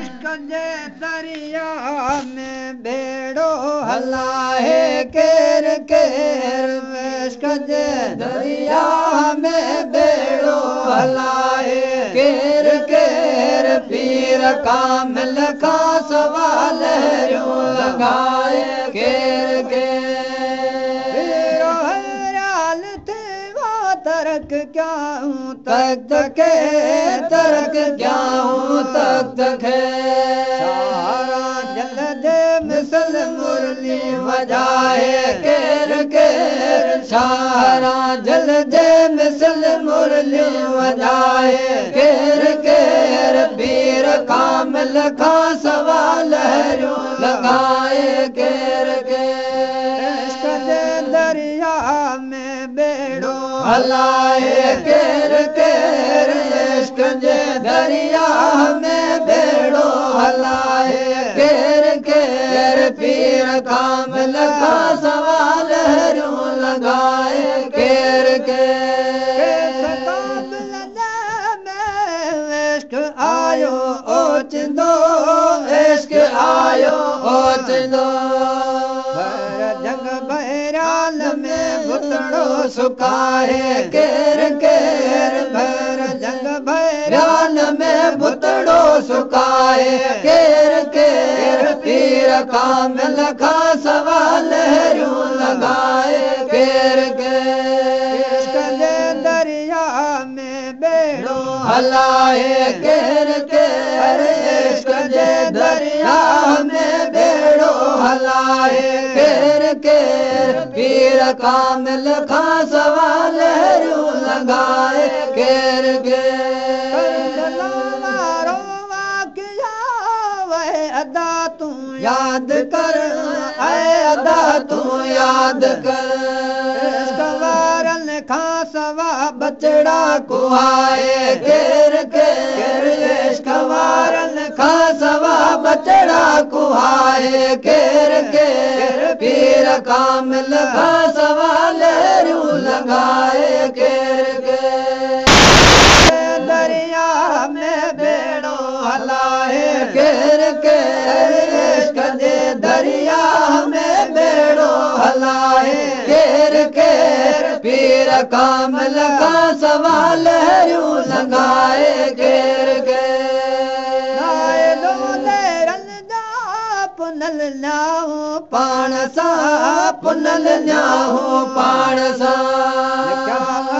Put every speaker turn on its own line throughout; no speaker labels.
इश्क जे दरिया में बेड़ो हलाए केर केर, इश्क जे दरिया में बेड़ो हलाए केर केर, पीर कामिल का सवाल लगाए केर केर। तरक क्या हूँ तख्त के, तरक क्या हूँ तख्त के, सारा जल दे मिसल मुरली बजाए केर केर, सारा जल दे मिसल मुरली बजाए केर केर, पीर कामिल का सवाल लगाए केर केर। इश्क जे दरिया में बेड़ो हलाए केर केर, इश्क जे दरिया में बेड़ो हलाए केर केर, पीर कामिल का सवाल लगाए केर केर। इश्क आयो ओचिंदो, इश्क आयो ओचिंदो, जंग बहराल में भुतड़ो सुखाए केर केर, भर जंग बहराल में भुतड़ो सुखाए केर केर, पीर कामिल का सवाल लगाए केर केर। इश्क जे दरिया में बेड़ो हलाए केर केर, इश्क जे दरिया में बेड़ो हलाए केर केर, पीर कामिल का सवाल लगाए केर केर। अदा तू याद कर, ऐ अदा तू याद कर, इश्क खां सवा बचड़ा कुहाए केर केर, इश्क खां सवा बचड़ा कुहाए केर केर, पीर कामिल का सवाल लगाए केर केर। दरिया में बेड़ो हलाए केर केर, इश्क जे दरिया में बेड़ो हलाए केर केर, पीर कामिल का सवाल लगाए केर केर। पुनल न्याहूं पाण सा, पुनल न्याहूं पाण सा,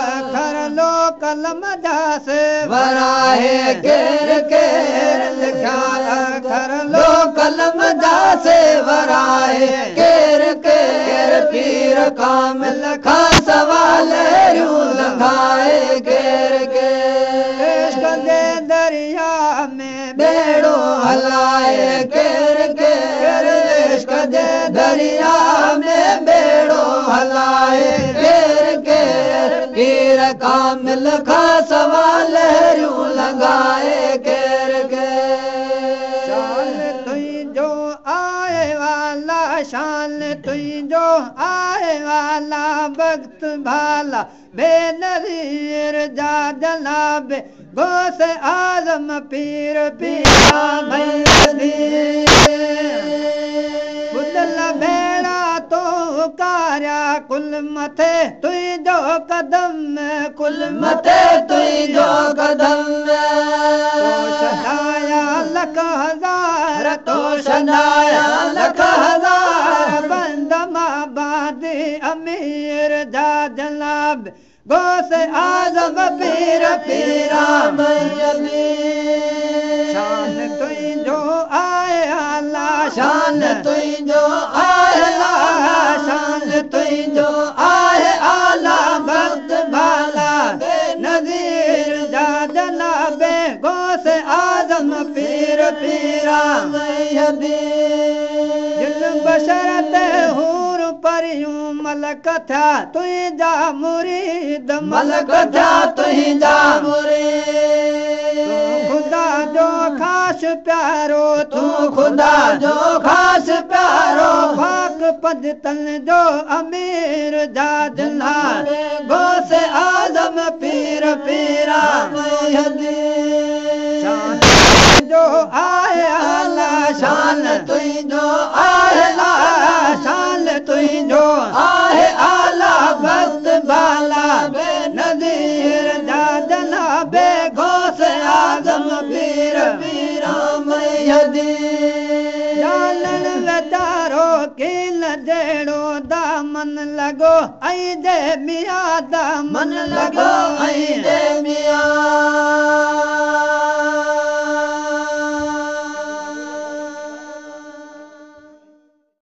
अखर लो कलम दास वराए केर केर, लिखा अखर लो कलम दास वराए केर केर, पीर कामिल का सवाल लगाए केर केर। इश्क जे दरिया में बेड़ो हलाए केर केर, इश्क जे दरिया में बेड़ो हलाए केर केर, पीर कामिल का सवाल लगाए केर केर। शान तुझो आए वाला, शान तुझो आए वाला, भक्त भाला बेनज़ीर जा जनाब गौस आज़म पीर पीरा बुदल भेड़ा तो कार्या कुल मथे तुझो कदम, कुल मथे तुझो कदम, तो शनाया लख हजार, तो शनाया लख हजार, बंद माबाद अमीर जा जनाब गौस आज़म पीर पीरा। शान तुझो आए आला, शान तुझो आए आला, शान तुझो आए आला, भक्त भाला नज़ीर जा जनाबे गौस आज़म पीर पीरा। जिन बशरत हूर परियूं मलक थिया तुंहिंजा मुरीद, मलक थिया तुंहिंजा मुरीद, तूं ख़ुदा जो ख़ासि प्यारो, तूं ख़ुदा जो ख़ासि प्यारो, पाक पंजतन जो अमीर जा जनाब गौस आज़म पीर पीरा। शान जो आए شان तुंहिंजो आहे आला, शान तुंहिंजो आहे आला। बख्त बाला बेनज़ीर जा जनाबे गौस आज़म पीर पीराम यदी। जालण वेचारो कील जहिड़ो दामन लॻो, ऐं जे मियाँ दामन लॻो, ऐं